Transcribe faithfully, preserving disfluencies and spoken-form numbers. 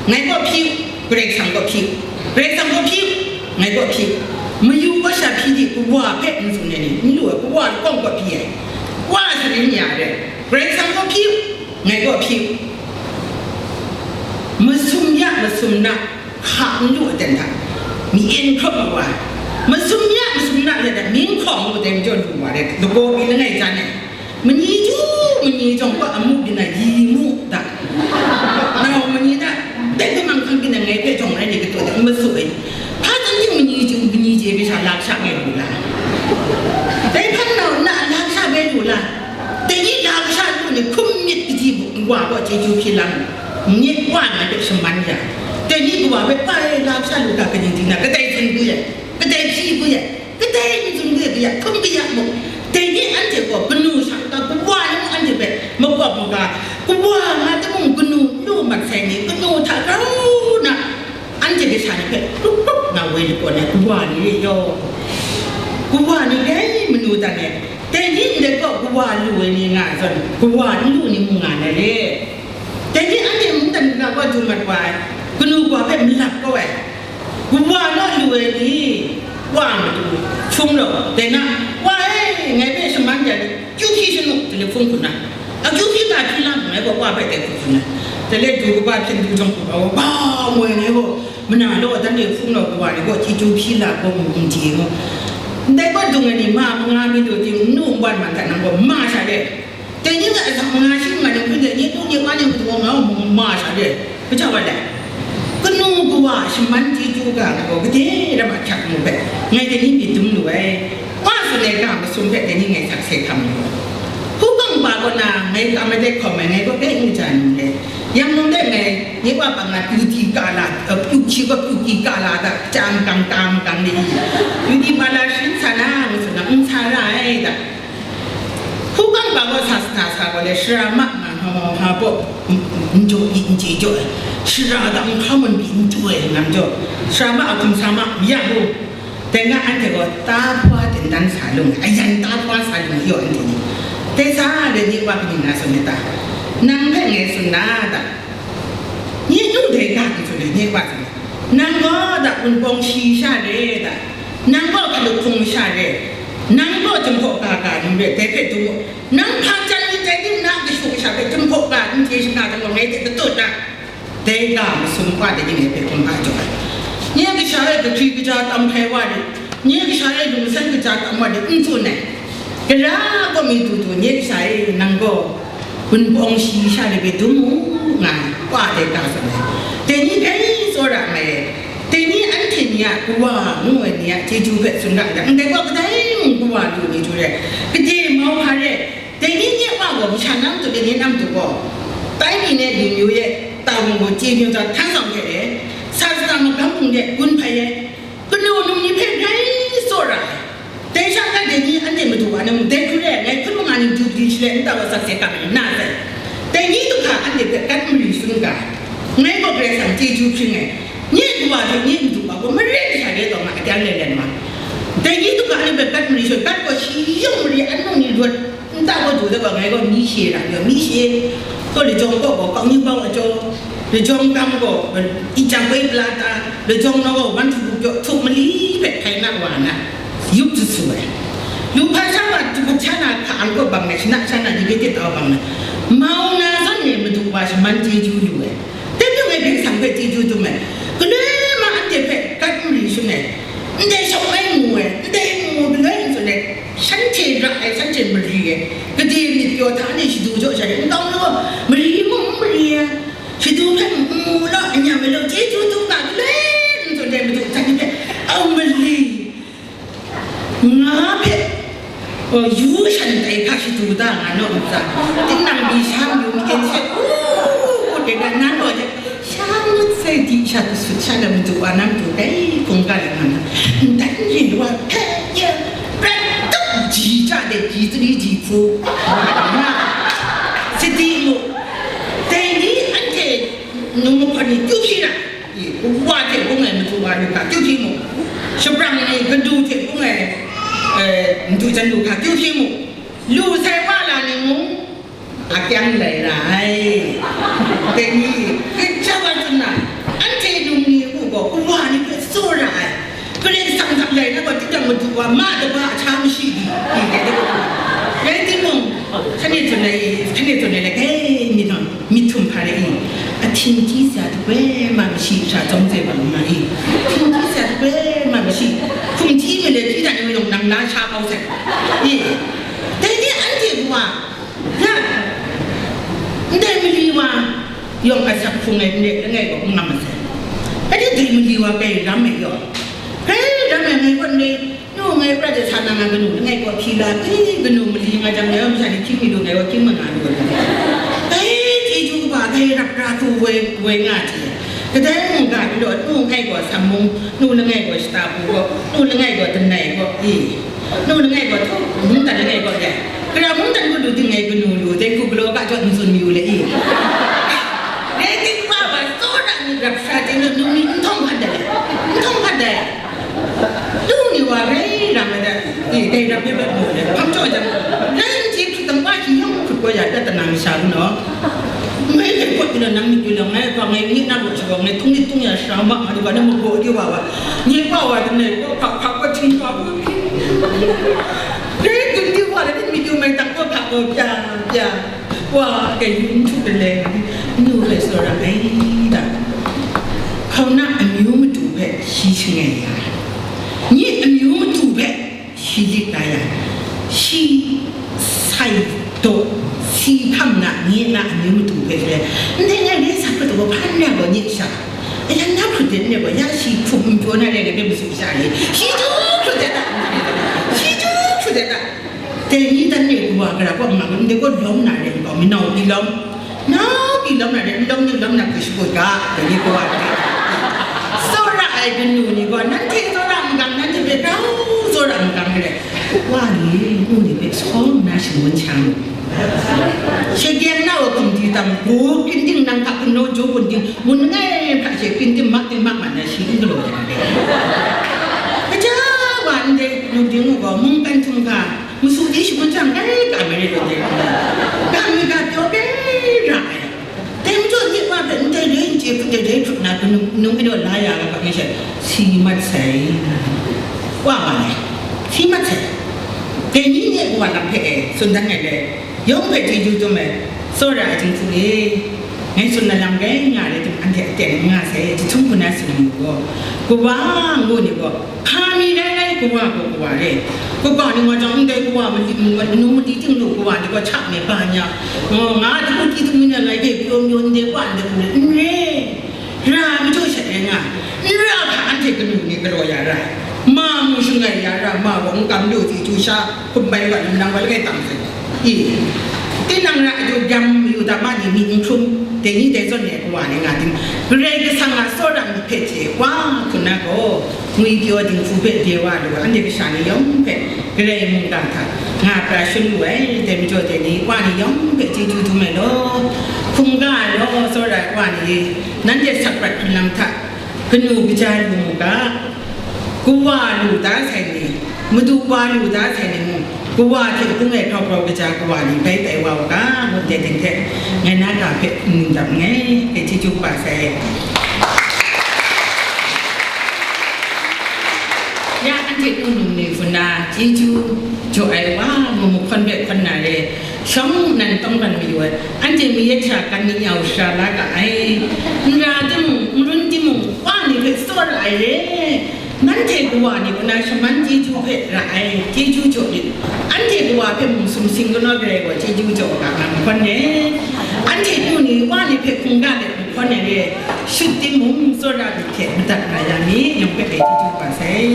Ngai kaw hpyi u, Karai Kasang kaw hpyi u, Karai Kasang kaw hpyi u, ngai kaw hpyi u. Mayu wa sha hpyi di, kawa hpe n tsun ai ni, n lu ai, kawa lahkawng kaw hpyi ai. Wa sa ni n ya re, Karai Kasang kaw hpyi u, ngai kaw hpyi u. Masum ya, masum na, hka n lu ai ten hta, mi en hkrawp ma wa ai. Masum ya, masum na, ya da, mi n hkawng lu ai ten jaw lu wa ai, lagaw mi langai jan ai. Manyi ju, manyi jawng pa amu byin ai, yi mu da. Nau manyi na, dai kumang hkang byin ai ngai hpe jawng rai ni katu de, n masu ai. Hpa tang ting manyi ju, manyi je, bi sha lak sha ngai lu la. Dai hpan nau na lak sha bai lu la. Dai ni lak sha lu ni hkum myit kaji wa gaw chyeju hpyi lam. Myit wa na hpe shaman ya. Dai ni kawa hpe pa e lak sha lu ga kaning ting na, kadai tsun du ya, kadai hpyi du ya. Kadai n tsun de, kaya hkum kaya muk, dai ni anhte gaw kanu sha n ga, kawa ni mung anhte hpe makawp maga, kawa nga timung kanu lu mat sai ni, kanu hta rau na, anhte kasha ni hpe krup krup na woi lakawn ai kawa ni re yaw. Kawa ni dai manu dan e, dai ni ndai gaw kawa lu ai ni nga ai zawn, kawa n lu ni mung nga na re. Dai ni anhte mungdan ga gaw du mat wa ai, kanu kawa hpe malap kau ai. Kawa naw lu ai ni, wa matu, hpung law, dai na, wa e, ngai hpe shaman ya ni, kyu hpyi shanu, telephone hku na. A kyu hpyi ga hpyi lam, ngai gaw wa hpe dai hku tsun ai. Dai le du kaba hpyen du jang hku ga wa, ba ngoi ngai gaw, mana law dan de hpung law kawa ni gaw, chyeju hpyi la gaw mu n chye mu. Ndai gaw dung ai ni, ma manga mi du ting, nu n bawt man hta nang gaw, ma sha de. Dai ni ga asak manga shi nga jang hpun de, nye tu nye wa ni matu gaw nga ma sha de, kaja wa dai. Kanu kawa shaman chyeju ga gaw gade rama hkyak mu hpe, ngai dai ni myit dum lu ai. Wa tsun ai ga masum hpe dai ni ngai sakse hkam lu ai. Hkungkam pa kaw na ngai kam ai de hkawm ai, ngai gaw dai n ja nu le. Yang nung de ngai, nye wa pa nga pyu di ka la, eh, pyu shi gaw pyu di ka la da, jam kang kam kang de i. Pyu di ma la shin sa na, ngu tsun na, n sa ra ai da. Hkungkam ga gaw sa sa sa gaw le, shara ma nga hpa ma hpa baw, n jaw pyi n chye jaw ai, shara ga nhka mun pyi n chye ai, nang jaw, shara ma a hkum sa ma, ya bu, dai nga anhte gaw ta hpa ten dan sa lung, ayan ta hpa sa lung yaw anhte ni, dai sa le ni wa kaning na tsun myit ta? Nang hpe ngai tsun na ta? Nye nu dai ga n tsun ai, nye wa tsun ai. Nang gaw da wunpawng shi sha re da, nang gaw hkalup hpung masha re, nang gaw janghpaw ga ga ni re, dai hpe dum gaw, nang hpa jan ni dai ting na kashu kasha hpe janghpaw ga n hte shana jang gaw ngai hte katut na, dai ga masum wa dai ni ngai hpe hkrum hpa jaw ai. Nye kasha e kahkri kaja tam hkrai wa re, nye kasha e lungsan kaja tam wa re, n tsun ai. Gara gaw mi du du, nye kasha e nang gaw, Wunpawng shi sha ni hpe dum mu nga ai, wa dai ga tsun ai. Dai ni dai tsawra mai ai. Dai ni anhte ni a kawa ngu ai ni a chyeju hpe tsun ra ai, ndai gaw kadai mung kawa lu ni htu rai, gade mau hpa rai, dai ni nye wa gaw masha na matu, dai ni na matu gaw, tai mi ne lu myu ye, ta wung gaw chye myu ta htan tsawm hte e, sa sara magam hpung de gun hpai ai, kanu num ni hpe grai tsawra ai. Dai sha hta dai ni anhte madu wa na mung, dai hku rai, ngai hpun manga ni Jubili shaloi nta wa sakse ga ai na sai. Dai ni du hka anhte hpe gat mari shangun ga ai. Ngai gaw Karai Kasang chyeju hpring ai. Nye kawa hte nye madu wa gaw maren sha re taw nga akyang len len ma. Dai ni du hka anhte hpe gat mari shangun, gat gaw shi yung mari, anung ni rawt, nta gaw du da gaw, ngai gaw mi she ra, mi she. Gaw lajawng kaw gaw, kau ni bau a jaw. Lajawng kam gaw, i chang woi pla ta, lajawng naw gaw, wan htu hku pyaw htup mali hpe hkai na wa na, yup su su ai. Lu hpa sha wa, du hpa sha na hka ang kaw bang ai, shana sha na ni gade tau bang ai. Mau na zawn e madu wa shaman chyeju lu ai. Dai hpung e Karai Kasang hpe chyeju dum ai. Galoi ma anhte hpe gat mari shangun ai. Ndai shawng ai mu ai, ndai mu galoi n tsun ai. Shanhte ra ai, shanhte mari ai. Gade myit pyaw hta ni shadu jaw sha ai. Nkau ni gaw mari mu n mari ai. Shadu hpe n mu law, n yam ai law, chyeju du ga galoi n tsun dai madu hta ni hpe, au mali, nga hpe, o, yu shan tai hka shadu da nga naw n tsa, tinang byi sha mayu mi en she, u, u, u, de ga na gaw de, sha ngut sai di sha kasut sha lam madu wa na madu dai hkungga la nga na, n dan rin wa hpe ye, prat tup ji ja de, ji tsali ji hpu, sadi mu, dai ni anhte, Num mahkawn ni kyu hpyi na, i, wa hte bung ai madu wa lu hka kyu hpyi mu, shabrang ni gadu hte bung ai, eh, madu jan lu hka kyu hpyi mu, lu sai wa la ni mung, akyang lai ra ai. Dai ni, kaja wa Ma daba a hta mashi di, di, di, di. Rai timung, hkani tsun ai, hkani tsun ai, like, hey, mi tong, mi htum hpa rai i. A htingchyi sa tu bai ma mashi, sha zong zai bang ma i. Htingchyi sa tu bai ma mashi. Hkum chyi mi le, chyi dan yawng nang la sha kau sai. I. Dai ni anhte gaw, ya, ndai mali wa, yawng a sak hpung ai, ndai langai gaw n ngam masai. Dai ni dai mali wa, kai ram ai yawng. Kai ram ai ngai gaw ndai, Nu ngai prat de sa na nga kanu, ngai gaw hpyi la, eh, kanu mali nga jang, ngai wa masha ni hkying mi lu, ngai wa hkying ma nga lu. Dai chyeju kaba, dai rap ra tu woi, woi nga hte. Kadai mungga ni law, nu ngai gaw Sam mung, nu langai gaw Shata Pru gaw, nu langai gaw Danai gaw, eh. Nu langai gaw htaw, mungdan langai gaw dai. Gara mungdan gaw lu ting ngai kanu lu, dai hku galaw ga jawt n tsun mayu le, eh. Dai ting wa wa, tsawra ni rap sha ting lu, nu ni n htawng hkat dai, n htawng hkat dai. Lu ni wa rai ram ai da, e, dai ram ai bai mu le, hpang jaw jang, rai n chye hkrit dang wa shi yawng hkrit gaw ya, prat dana masha ru naw. Ngai dai pawt yu na nang myit yu lang, ngai hpa ngai nye na ru shawa, ngai tung nit tung ya sha ma, ma lu ga na mu gaw di wa wa, nye pa wa dam nai gaw, hpa, hpa gaw hting hpa gaw. Rai dun di wa le, myit yu mai tang gaw, hpa gaw pya, pya. Wa, kai yu n htuk de le, nu hpe tsawra ai da. Hkauna amyu matu hpe shi shangai ya ai. Nye amyu matu hpe shi lit la ya ai. Shi sai daw, si hkam na, nye na amyu matu hpe shi le. Ndai ngai re sa hpe taw hpan na gaw nye sha. Ayan na hkrut de ne gaw, ya shi hkrup n pyaw na re, ngai hpe masu sha re. Shi ju hkrut de ta, shi ju hkrut de ta. Dai ni dan re kawa gara kaw nga, ndai gaw lawm na re, nkaw mi nau pyi lawm. Nau pyi lawm na re, n lawm ni lawm na hpe shaput ga, dai ni kawa re. Tsawra ai kanu ni gaw, nanhte tsawra n gang, nanhte hpe grau tsawra n gang re. Wa ni, nu ni hpe sawng na shangun sha mu. Shageng na wa hkum di tam, gu kyin ding nang hta hkun naw jaw bun ding, mun langai hta she kyin ding mak ding mak mat na shi n galaw ai re. Kaja wa ndai, nu ding u gaw, mungkan htum hka, Masu di shangun jang, dai ga marit rawt de, ga mi ga pyaw bai ra ai. Dai majaw, nye wa hpe ndai dai n chye hput, dai dai hput na, num, num mi daw la ya ga hpa ngai she, si mat sai. Wa nga ai, si mat sai. Dai ni nye wa lam hpe e, tsun dan ngai le, yawng hpe chyeju dum ai, tsawra ai jinghku e. Ngai tsun na lam rai nga rai timung, anhte aten n nga sai, jahtum hku na tsun ai mu gaw, kawa ngu ni gaw, hpa mi rai rai, kawa gaw kawa re. Kaga ni nga jang, ndai kawa mali, manu mali ting lu kawa ni gaw hta me ba nya, nga, nga, tumu ti tumu na ngai de pyaw mayu ndai kawa ndai hku n re. Ra majaw shat rai nga, n ra hka anhte kanu ni galaw ya ra, ma mu shangai ya ra, ma gaw n kam lu ti tu sha, hkum bai wa, lam nang wa langai tam sai. I, tinang ra aju gyam mayu da ma ni myit n hkrum, dai ni dai zawn e kawa ni nga tim, Karai Kasang a tsawra myit hpe hte wa hkuna gaw, ngwi pyaw dinghku hpe de wa lu, anhte kasha ni yawng hpe Karai mungdan hta nga pra shun lu ai, dai majaw dai ni wa ni yawng hpe chyeju dum ai law, hkungga ai law, tsawra ai wa ni, nanhte sakprat hkrun lam hta, kanu kaja lu mu ga, kawa lu da sai ni, madu wa lu da sai ni mung, kawa hte bung ai hkrau hkrau kaja kawa ni bai tai wa u ga, ngu ndai ting hte, ngai na ga hpe n dap nngai, dai chyeju kaba sai. Ya anhte nu num ni hku na, chyeju jaw ai wa, mu mu hkawn hpe hkawn na re, Shawng nnan tawng ran mayu ai, anhte mayat sha kan ni nyau sara la ga ai. N ra timung, n run timung, wa ni hpe tsawra ai re. Nanhte kawa ni kaw na shaman chyeju hpe ra ai, chyeju jaw lit. Anhte kawa hpe mung sumsing kanaw Karai gaw chyeju jaw ga nga mahkawn re. Anhte nu ni wa ni hpe hkungga let mahkawn ai re. Shut timung, tsawra myit hte madat nga ya mi, yawng hpe dai chyeju kaba sai.